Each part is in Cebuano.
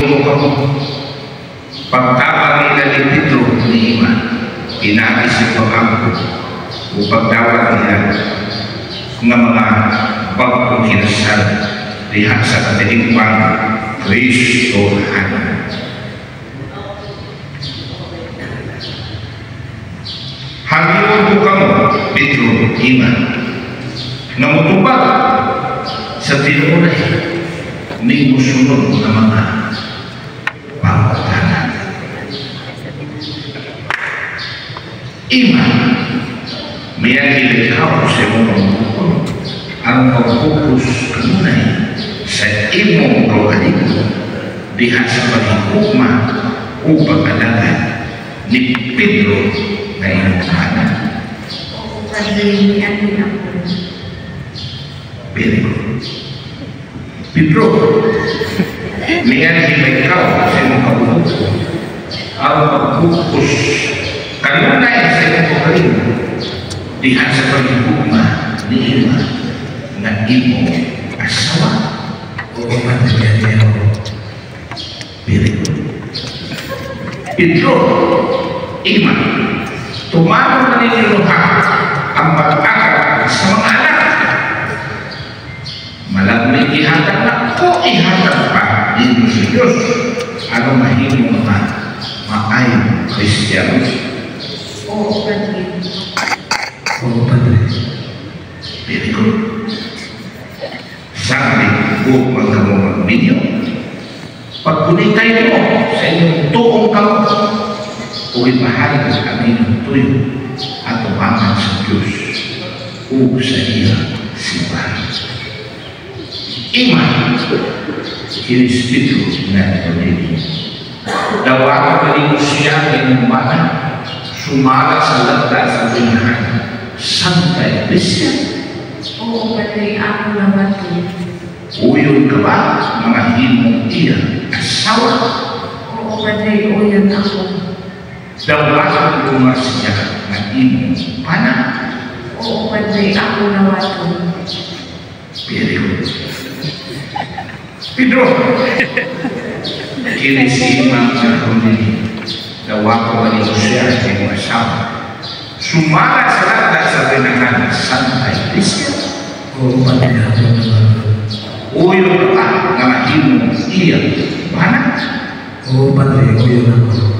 Hangyo ko kamo pagtabang nila ni Pedro ni Ima pinaagi sa pag-ampo o pagdawat nila nga mga bagong kinasal diha sa katinimpang Kristohanan. Hangyo ko kamo, Pedro, Ima, nga motubag sa tinuoray ning mosunod nga mga pangutana. Ima, mianhi ikaw sa imong pagbuhol ang pag-focus kanunay sa imong kaugalingon diha sa paghigugma o pag-alagad ni Pedro na imong anak. Oo, Padre, mianhi ako. Very good. Pedro, mianhi ba ikaw sa imong kabubuko ang pag-focus kanunay sa imong kaugalingon diha sa paghigugma ni Ima nga imong asawa? Oo, Padre, mianhi ako. Very good. Pedro, Ima, tumano na ninyo ha ang pag-akap sa mga anak. Malagmit ihatag na o ihatag pa ninyo sa Diyos. Ano mahimo mga maayong Kristiyano? Oo, Padre. Oo, Padre. Very good. Sabi ko mga magminyo, pagkunitay mo sa inyong tuong kamot o ipahayag ang inyong tuyo at tumangan sa Diyos o sa iya simbahan. Ima, kini si Pedro na Ebanghelyo. Dawagan ka ninyo siya ng inyong mana, sumala sa lagda sa binahan, Santa Iglesia. Oo, Padre, ako naman to. Uyon ka ba, mga himong iya, asawa? Oo, Padre, uyon ako. Dawagan ko nga siya nga imong pana. Oo, Padre, ako naman to. Very good. Pedro, kini si Imam sa kundi, dawagan ka ninyo siya nga imong asawa. Sumala sa lagda sa binahan, Santa Iglesia. Oo, Padre, ako naman to. Uyon ka ba nga mahimong iya pana? Oo, Padre, uyon ako.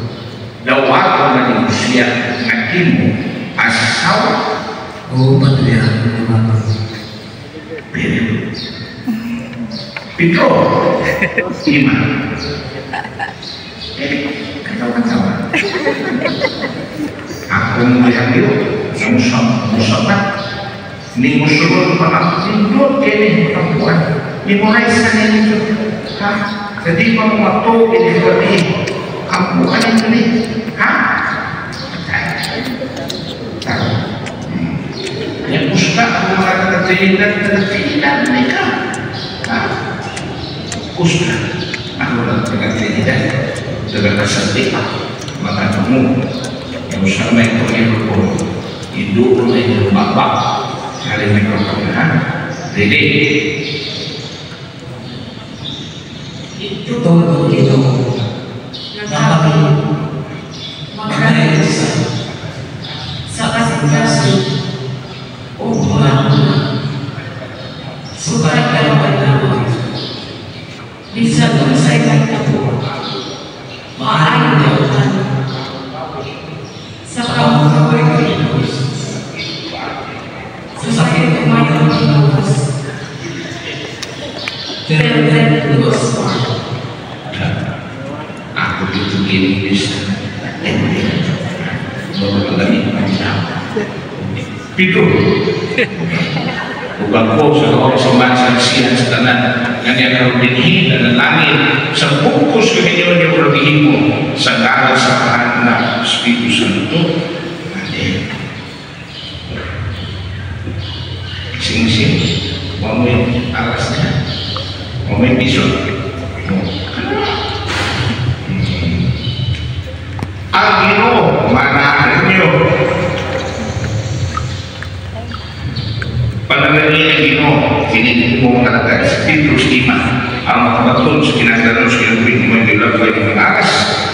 Dawagan ka ninyo siya nga imong asawa. Oo, Padre, ako naman to. Very good. Pedro, Ima. Eh, katawa-katawa. Akong gihangyo, musabat. Ni musunod pa ang tindot kini katampuan. Memorize na ninyo. Ha? Sa di pa mo matuo kini gabi. Ampuan ninyo ni. Ha? Taro. Yang kusta ang mga taga-Trinidad, taga-Trinidad na ka. Ha? Kusta. Ako lang taga-Trinidad, taga-Kasanti, mga tungo. Yang usa may panginoon ko, iduon na inyong bakbak. Kali microphone, ha? Ready? Todo Ginoo, Nga kami magkakaisa sa kasing-kasing o mga una, sukad kalaban-laban, bisan unsay mahitabo, maayong dautan, sa kamuhay kay Dios, sa sakit umayon Dios, Fervent Dios. Ako dito ginis. Pedro, ug ako sa kaong simbahan sa siyan sa tanan, nga niya karon dinhi na langit sa bugkos nga inyo niyo gihimo sa ngalan sa Anak Espiritu Santo. Amen. Sing-sing, wa mo'y alas niya, wa mo'y piso. Ang Ginoo manaan ninyo. Panalangin ang Ginoo, kini mo talaga si Pedro Ima ang makabaton sa kinahanglan sa kinabuhi mo yung Murag way mga aras,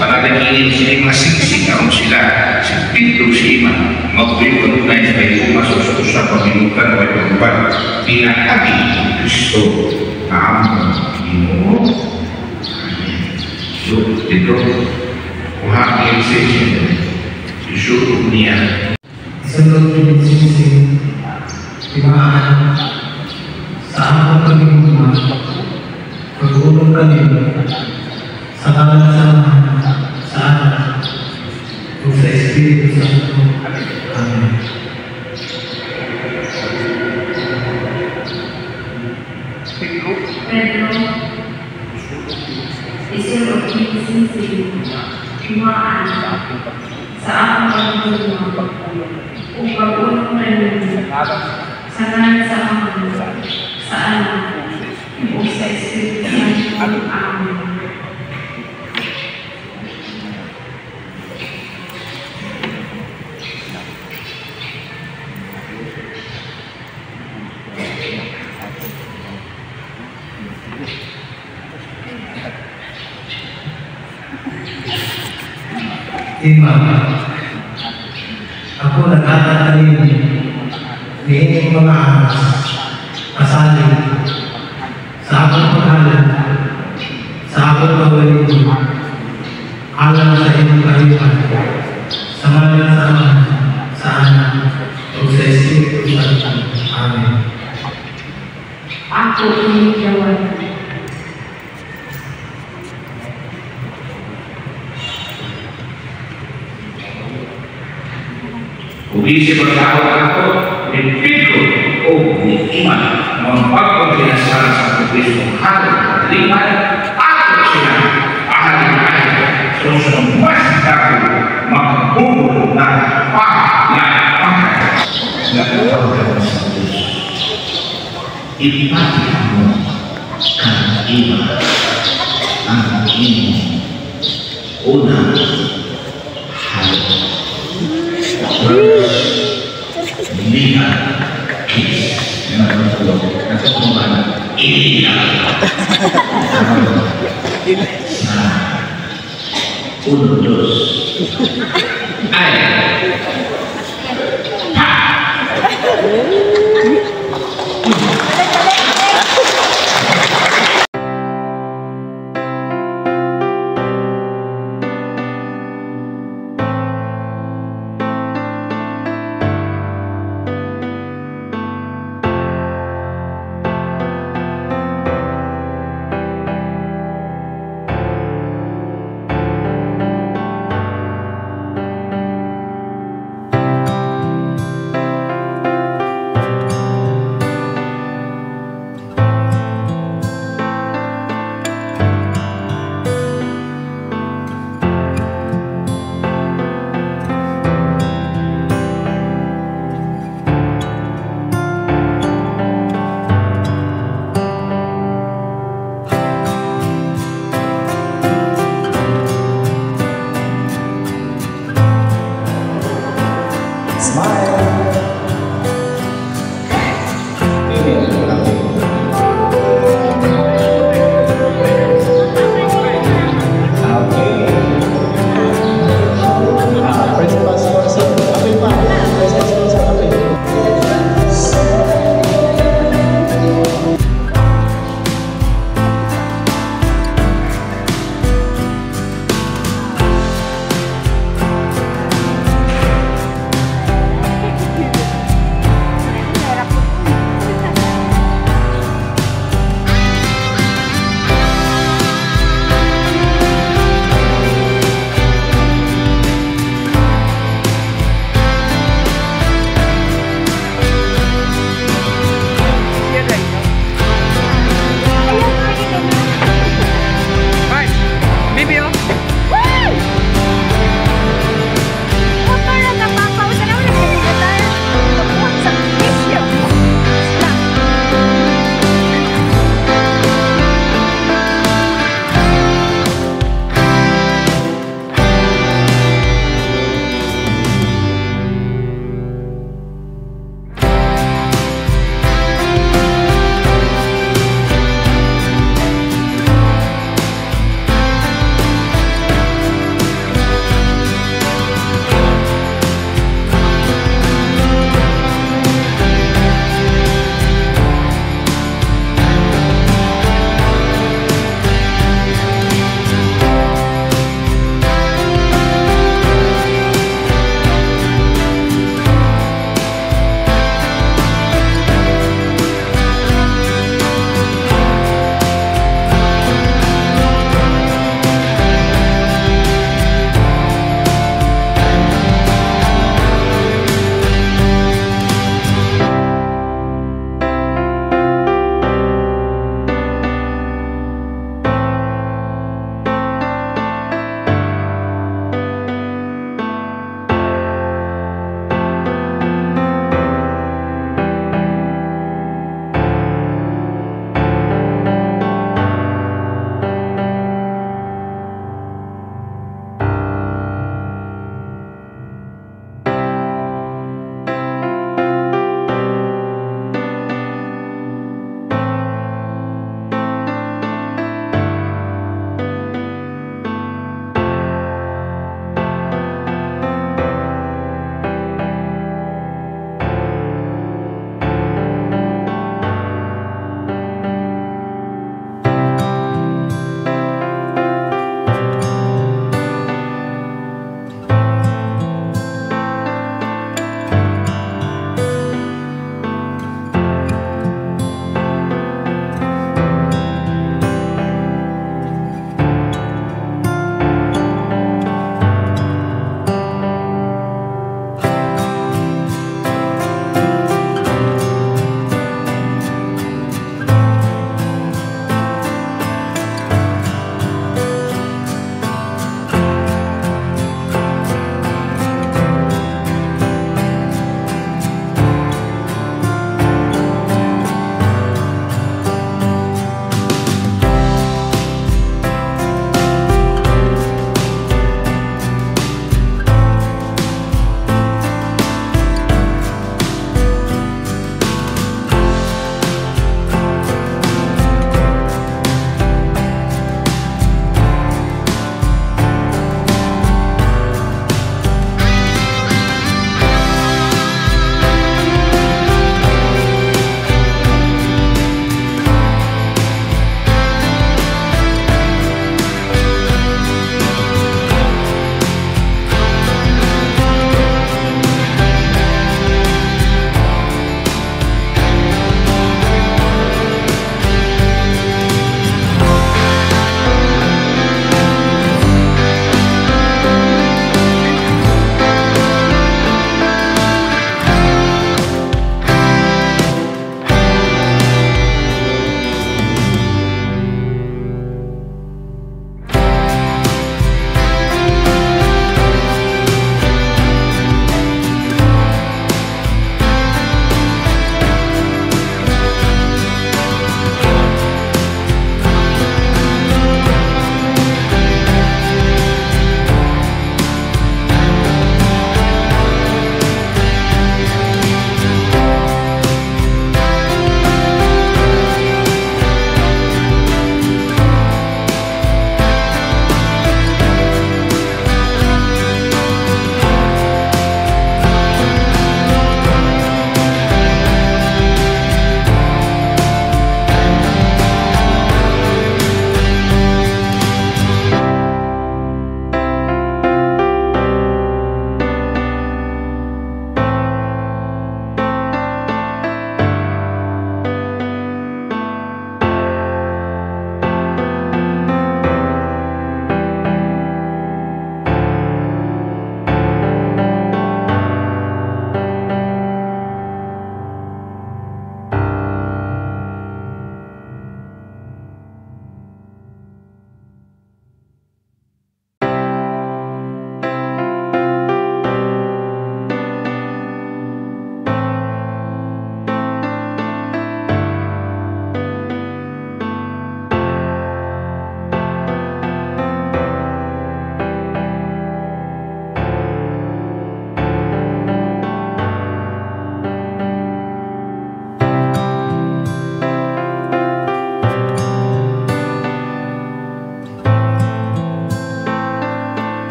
manalanginin sila mga singsing aron sila si Pedro si Ima magtuyo kanunay sa may umasos sa pamilutan way pagban pinaagi ni Kristo na among Ginoo. Amen. So, Pedro, kuha niya lisensya, isunog niya. Isunod ni Singsing, timaan sa akong pagigugma, pag-ulong kanino, sa ngalan sa Amahan, sa Anak, ug sa Espiritu Santo. Amen. Pedro, isulod ni Singsing, timaan sa akong pagigugma, ug pag-ulong kanino, sa ngalan sa Amahan, sa Anak, ug sa Espiritu Santo. Amen. Ima, ako naghatag kanimo niining mga aras, pasalig sa akong paghalad, sa akong kaugalingon, alang sa imong kahayupan, sa ngalan sa Amahan, sa Anak, ug sa Espiritu Santo. Amen. Ako inyong dawatan. Kung isip ang tao ako, ni Pedro o ni Iman, mga bagong pinasara sa Kristo, hatod, liman, ato sila, ahali-ahali, susunod mas dako, makabubol na palapakan. Nagkakaroon sa Diyos. Ipati mo kang iba ang imong unang halot. First legal kiss. Yan ang nasa illegal. Sa uno, dos. Ay! Pa!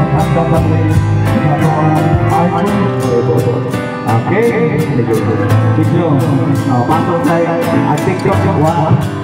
Magandang Okay. Video. Oh, pasok tayo. Ang TikTok. One.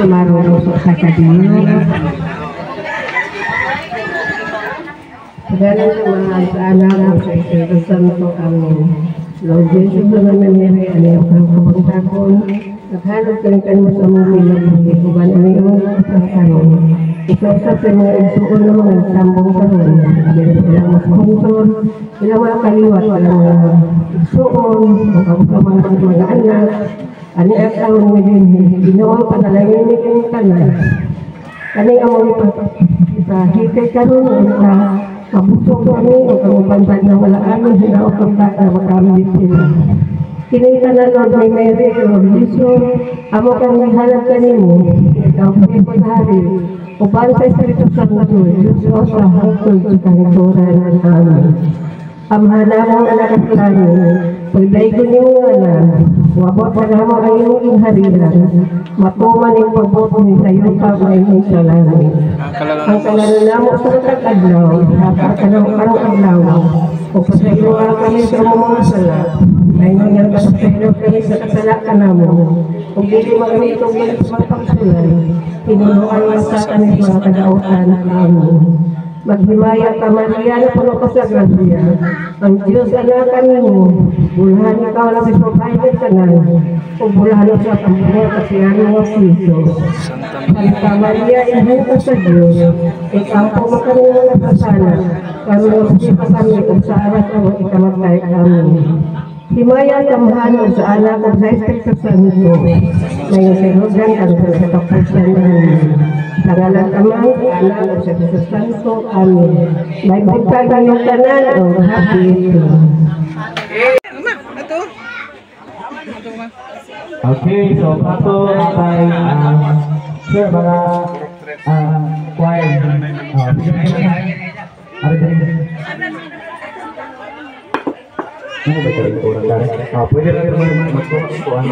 Maruno sa kadiyo. Galang sa mga sa anak sa Espiritu Santo. Amen. Lord Jesus, na nangyari ani ang kabangtakon. Naghanap kami kanimo sa among bilang uban ani among karon. Ikaw sa mga igsuon ng mga tambong karon. Ilang mga sponsor, ilang mga kaliwat, ilang mga igsuon, ang mga anak. Ani ang taon nga din, Ginoo panalangin ni kayong tanan. Kaning among ipahikay karon sa mabusog kami o ang uban na wala amin hinaot ang bata makamit sila. Kining tanan, Lord may Mary, Lord Jesus, amo kang gihalad kanimo, ikaw po hari, uban sa Espiritu Santo, Diyos o sa hangtod sa kahituran. Amen. Amahan namo anak at langit, pagdaigon nimo nga wabot pa namo ang imong gingharian, matuman ning pagbuot ni sa yuta maayong sa langit. Ang kalanan namo sa matag adlaw, hatag kanamo karong adlaw, ug pasayloa kami sa among mga sala, maayong nga pasaylo kami sa kasala kanamo, ug dili man kami itungkol sa mga pagsulay, tinuloan mo sa kami mga kadautan. Amen. Maghimaya ka, Maria, na puno ka sa grasya. Ang Diyos anak kanimo, bulahan ikaw lang sa private tanan, ug bulahan sa among kasiyahan nga si Jesus. Santa Maria, inhan ka sa Diyos, ikaw po makanimo nga kasala, karon pa kami ug sa aras ang ikamatay. Amen. Himaya samahan ug sa anak ug sa Espiritu Santo, maayong silugan hangtod sa katapusan. Amen. Sa ngalan Ama, Anak ug sa Espiritu Santo. Amen. May buntag ninyong tanan og happy. Okay, so pato natay sir mga choir. Ano ba ito? Pwede rin magkuhan.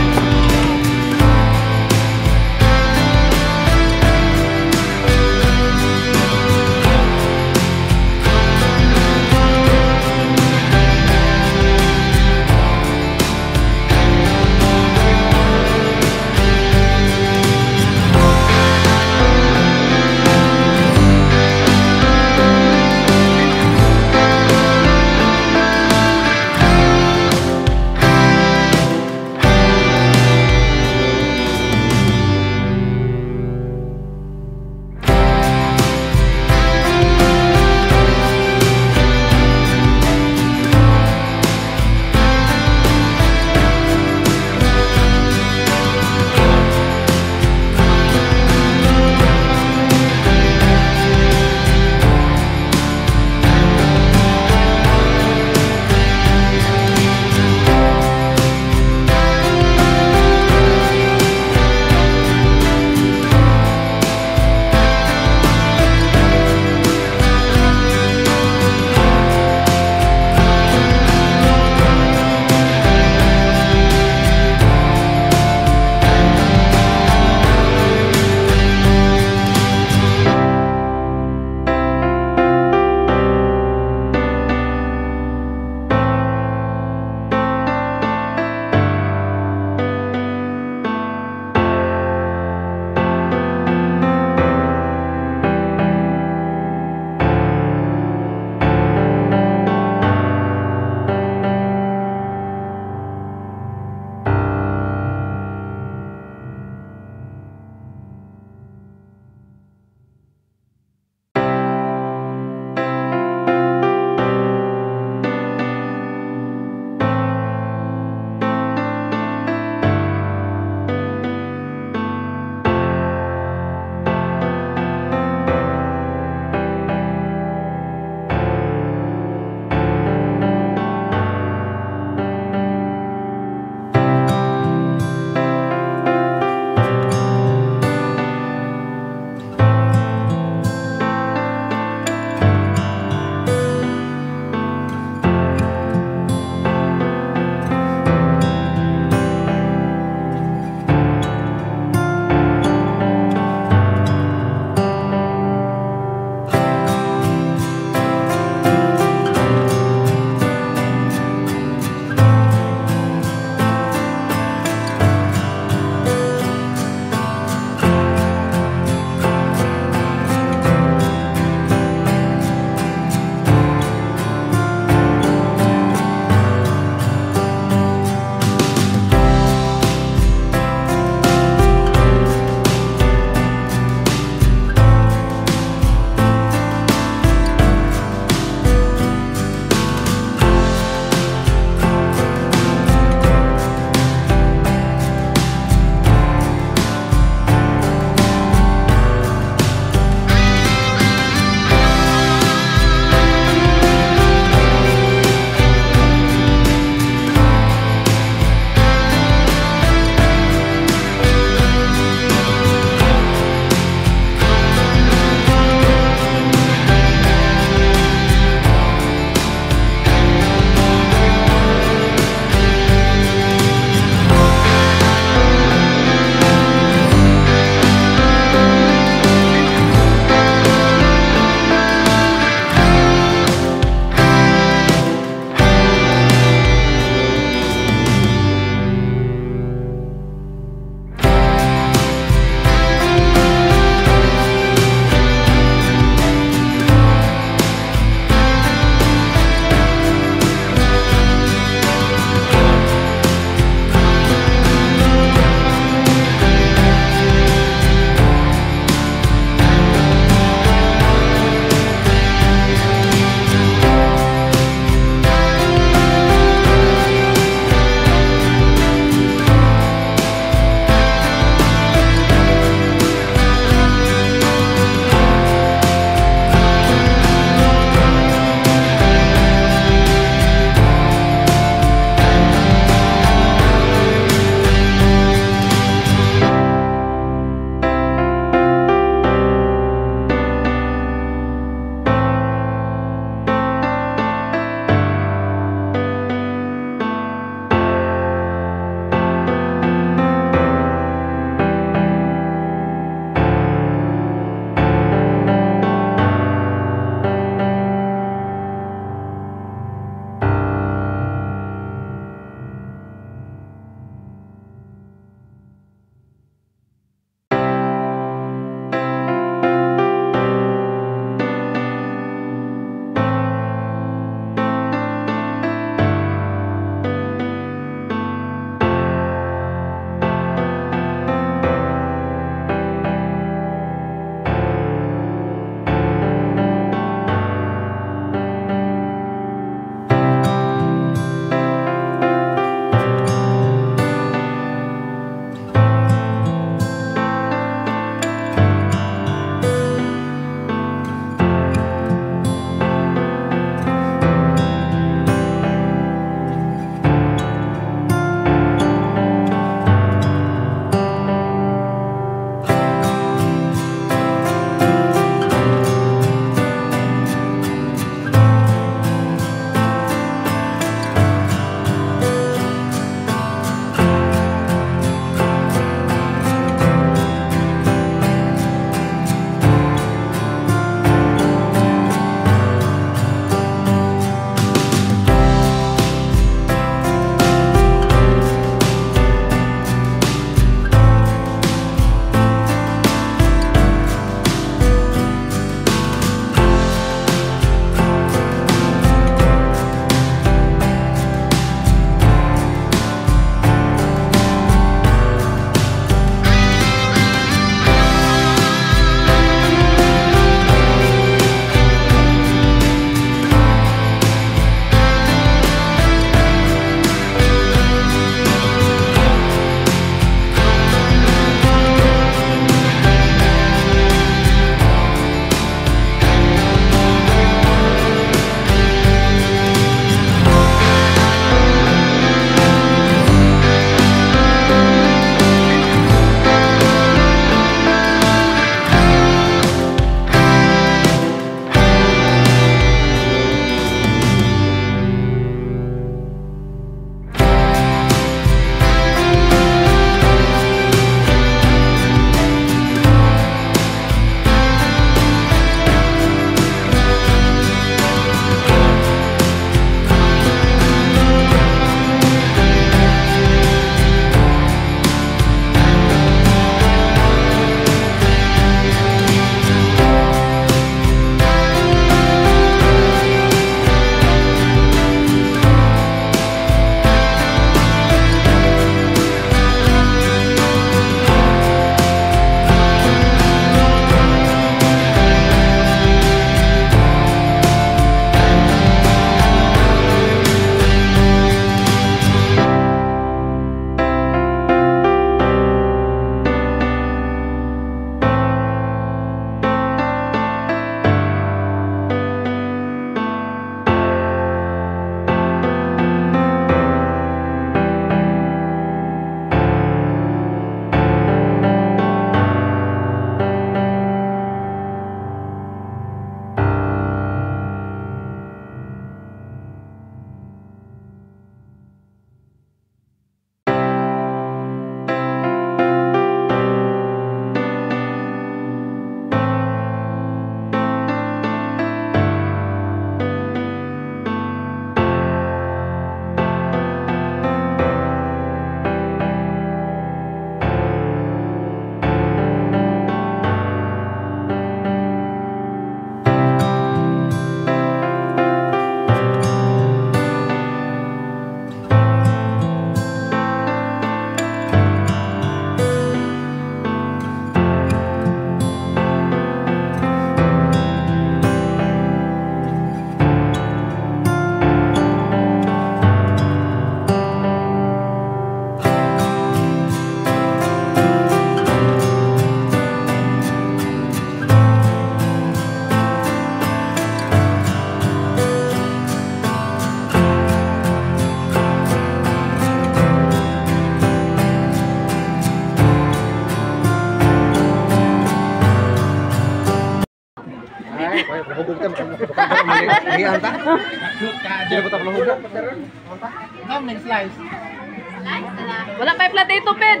Wala pa platito, Ped.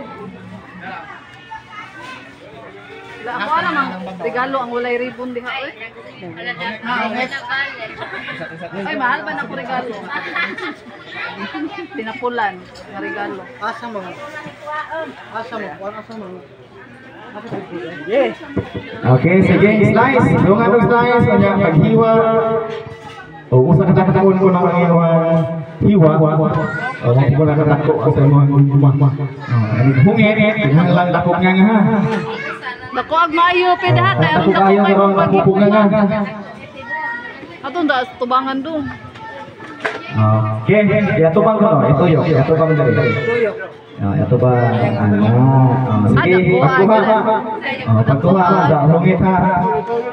Wala ako alam ang regalo ang walay ribbon diha oy. Ay mahal ba na ko regalo? Pinapulan nga regalo. Asa mo? Asa mo? Asa mo? Okay, sige, slice. Dungan og slice unya paghiwa. O usa ka takon ko na ang imong hiwa. O mo na kadako sa imong guma. Hungit, tingnan lang dako nga ha. Dako ag maayo ped ha kay aron dako kay paghiwa nga. Atong da tubangan dong. Okay, yatubang ko no, ituyo, yatubang diri. Ito ba? Ano? Sige, pagkuha. Pagkuha, hungit ha.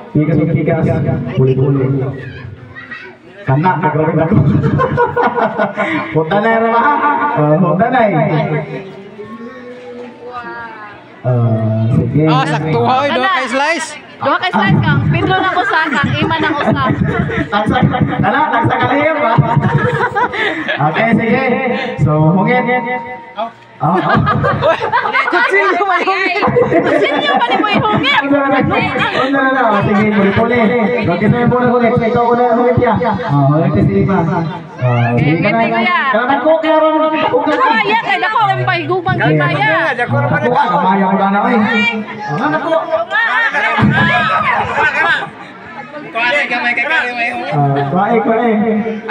Pikas, pikas. Puli-puli. Kana, nagrawin ako. Punta na yun, ha? Punta na eh. Sige. Sakto ha, duha kay slice. Duha kay slice kang. Pedro na usa, kang Ima na usa. Tala, tagsa kalihim ba? Okay, sige. So, hungit. Oh. Kutsilyo man hungit. Kutsilyo pa ni mo ihungit. Una na. Sige, puli-puli. Okay, sa mo na hungit. Ikaw una hungit ya. Oh, hungit si Ima. Sige ka na. Kaya ko kaya ron ko. Kaya kay dako ang pahigugmang kaya. Dako ra pa na. Kamaya ko na oy. Ano ko? Tuwae ko eh.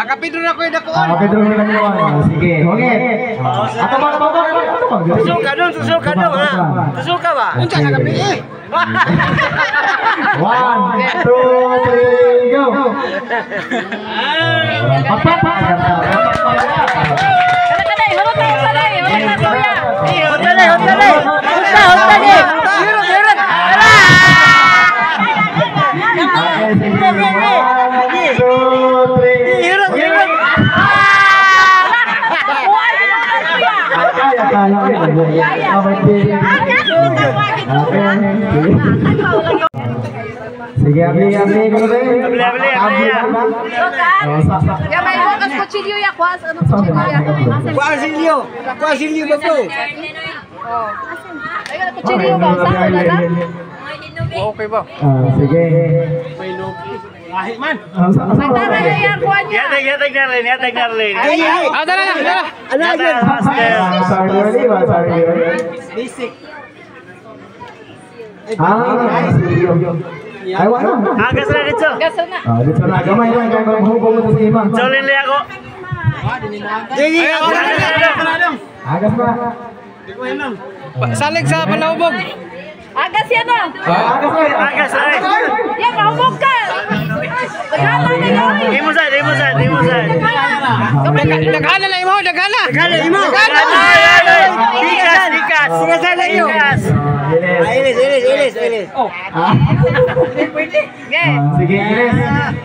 Akapidro na ko yung dakoon. Akapidro na ko. Sige, hungit. Ato ba, ato ba, ato ba? Susuka dong, susuka dong ha. Susuka ba? Unsa ka kapi eh. 1, 2, 3, go. Papat. Kana hurot na usa dai, hurot na kuya. Hurot na, hurot na. Unsa, unsa ni? Hurot, hurot. 1, 2, 3. Hirap, hirap. Kaya, kaya. Sige, abli, abli. Abli, abli, abli. Ya, may bukas kutsilyo ya. Kuha, ano kutsilyo ya? Kuha silyo. Kuha silyo ba po? Ay, kutsilyo ba? Saan na lang? Okay ba? Sige. May loki. Lahi man. Tara na yan, kuha niya. Yatag, yatag Narlene, yatag Narlene. Ah, tara na, tara. Ano yun? Sorry, sorry. Basic. Ah, ay, wala. Agas na dito. Agas na. Dito na. Gamay lang, gamay. Mahubog mo sa ima. Jolin li ako. Agas na. Salig sa palahubog. Agas yan na. Agas na. Agas na. Yan, mahubog ka. Daghala na yun. Imo sad, imo sad, imo sad. Daghala na imo, daghala. Daghala imo. Daghala. Tikas, tikas. Tikas na imo. Ilis, ilis, ilis, ilis. Oh. Pwede. Sige, ilis.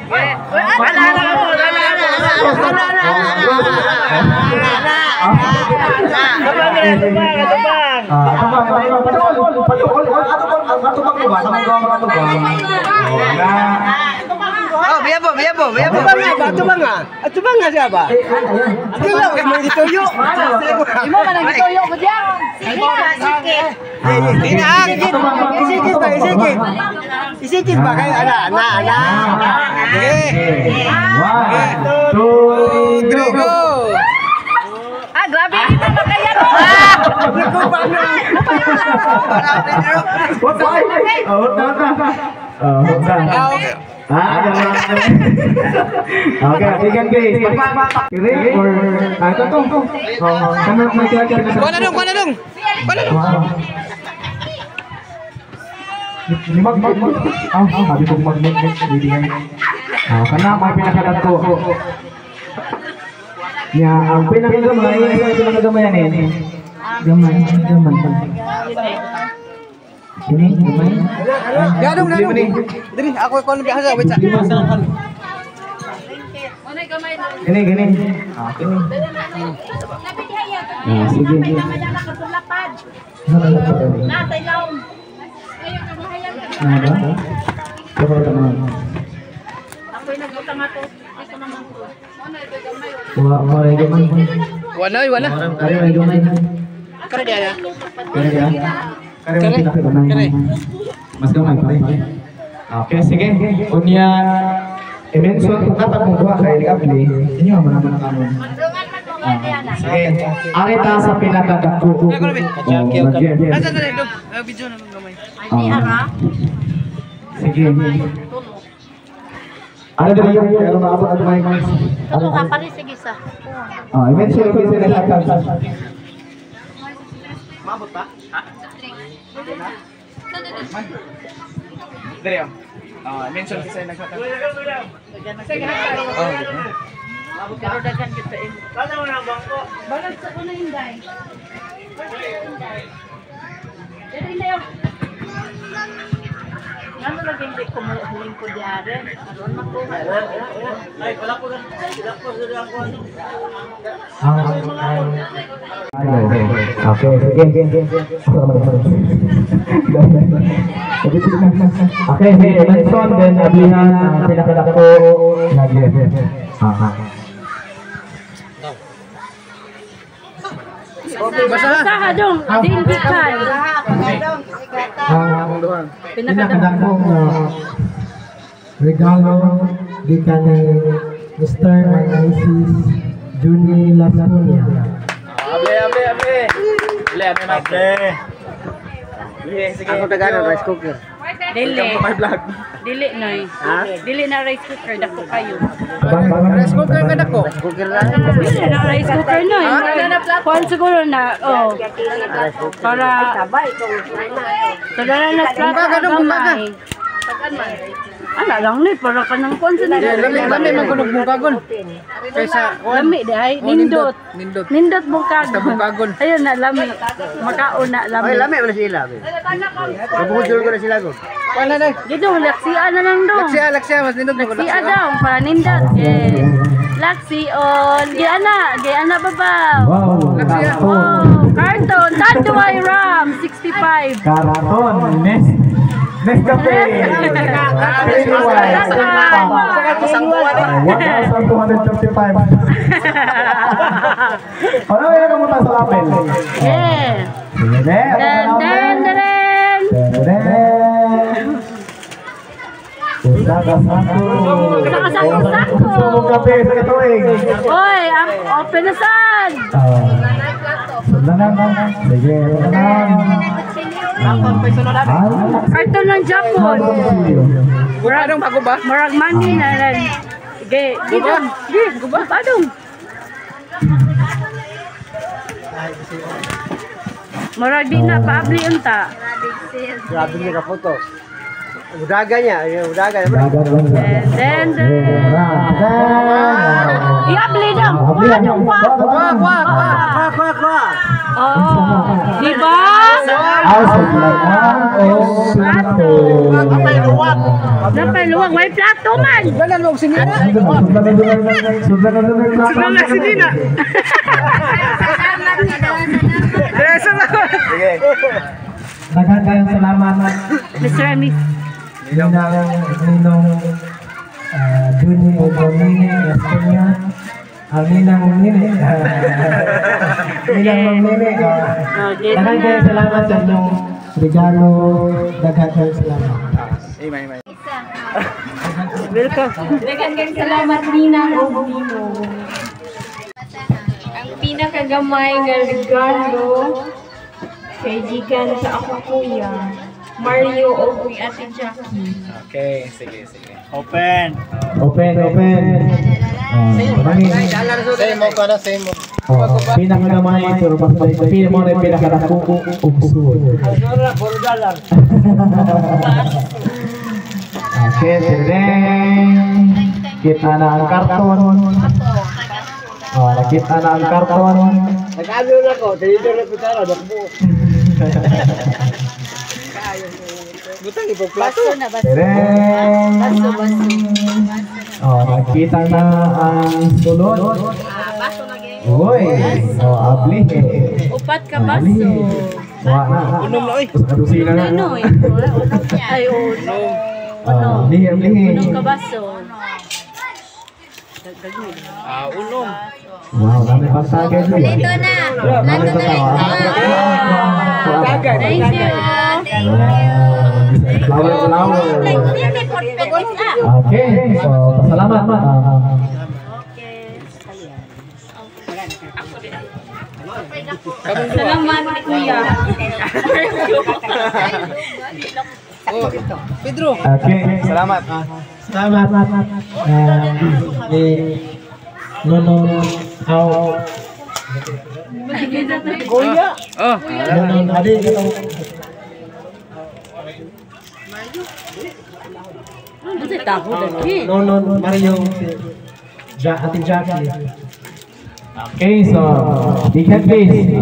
Wala na mo, wala na. Wala na. Tubang na, tubang, tubang. Tubang, tubang, patukol, patukol. Atubang ko ba? Atubang, atubang. Wala. Oh, biya po, biya po, biya po. Atubang nga, atubang nga siya ba? Kailan ko mang gituyo? Imo man ang gituyo ko diyan. Sige, sige. Isikit ba, isikit? Isikit ba kayo? Ana, ana, ana. Okay. 1, 2, 3, go! Ah, grabe ito ba kaya no? Naku, paano? What the? Oh, what the? Oh, what the? Ah, okay, bigyan guys. Kiri or ito to. Oh, kami may kaya. Kuha na dong, kuha na dong. Kuha na dong. Mag ah, sabi ko mag mag. Ah, kana may pinakadagko. Ya, ang pinakagamay, ang pinakagamay yan eh. Gamay, gamay. Ini gamay. Gadong, gadong. Diri, ako ko nang biasa, wait sa. Gini, gini. Ah, gini. Ah, sige. Nasa ilaw. Nada? Coba teman. Wa gamay. Wala, wala. Kare gamay. Kare dia. Kare dia. Kare pinakagamay. Mas gamay pare. Okay, sige. Unya i-mention kung katag mong duha kay abli, inyo man naman ang kanon. Sige. Arita sa pinakadako. Asa dali dog? Video na gamay. Sige. Ano dali yung pero maabot ang mic. Tulo ka pare sige sa. I-mention ko sa lahat. Maabot pa? Ha? Dali. Mention kasi naghatag. Pero dagan kita eh. Balag sa kuna hinday. Dili na yo. Ngano lagi hindi ko lingkod diare. Aron makuha. Ay, wala ko na. Wala ko sa ako ano. Okay, sige. Okay, sige, mention then ablihan ang pinakadako na gift. Basaha dong, hindi kay. Pinakadakong regalo gikan ni Mr. and Mrs. Junie Lasconia. Able, able, able. Able, able, able. Sige. Ako tagano rice cooker. Dili. Welcome to my vlog. Dili noy. Dili na rice cooker dako kayo. Rice cooker ka dako. Cooker na. Dili na rice cooker noy. Kuan siguro na oh. Para Para na Bukaga dong, bukaga. Ala lang ni para kanang kuan sa nila. Lami lami man kunog bukagon. Kaysa lami di ay nindot. Nindot. Nindot bukagon. Basta bukagon. Ayun na lami. Makaon na lami. Ay lami man sila. Kabukod ko na sila ko. Wala na. Dito laksia na lang dong. Laksia, laksia mas nindot ko laksia daw para nindot. Yes. Laksion. Gi ana babaw. Wow. Laksia. Oh, karton. Tanduay Ram 65. Karton. Nescafe. 1,235. Ano yung kamuta sa lapel? Yeah. Den den den. Den. Saka Saka-sako. Kape sa katuig. Oy, open na sad. Sundan na. Sige, sundan. Karton ng Japon. Murag bago ba? Murag money na rin. Ge, dito. Ge, guba pa dong. Murag di na paabli unta. Grabe niya ka photo. Udaga niya, udaga. Den den. Iabli dong. Kuha dong, kuha. Kuha, kuha, kuha, kuha, kuha. Oh, di ba? Plato. Napay luwag, may plato man. Balan mo sinina. Sundan na sinina. Sige. Daghan kayong salamat. Mr. and Miss. Ninong Junie o Nini Lasconia. Ninang Nini. Ninang Nini. Daghan kayong salamat sa inyong regalo. Daghan kayong salamat. Amen, amen. Welcome. Daghan kayong salamat Ninang o Ninong. Ang pinakagamay nga regalo kay gikan sa akong kuya Mario o kuya Ate Jackie. Okay, sige, sige. Open. Open, open. Same mo para same mo. Pinakagamay pero basta pili mo na yung pinakadako ug sud. Okay, teng. Kita na ang karton. Oh, nakita na ang karton. Nag-ano na ko, dito na pitara, dakbo. Butang ibog plato. Teng. Oh, nakita na ang sulod. Uy, oh, abli. Upat ka baso. Wala. Unom na oy. Sa na. Ano eh? Ay, unom. Abli, abli. Unom ka baso. Ah, unom. Wow, dami pang tagay. Lito na. Plato na rin. Tagay. Thank you. Flower, flower. Okay, so pasalamat. Salamat, kuya. Pedro. Okay. Salamat. Salamat ni Nono Au. Kuya. Oh. Nono Adi katong Nono Mario si Ate Jackie. Okay, so big hand, please.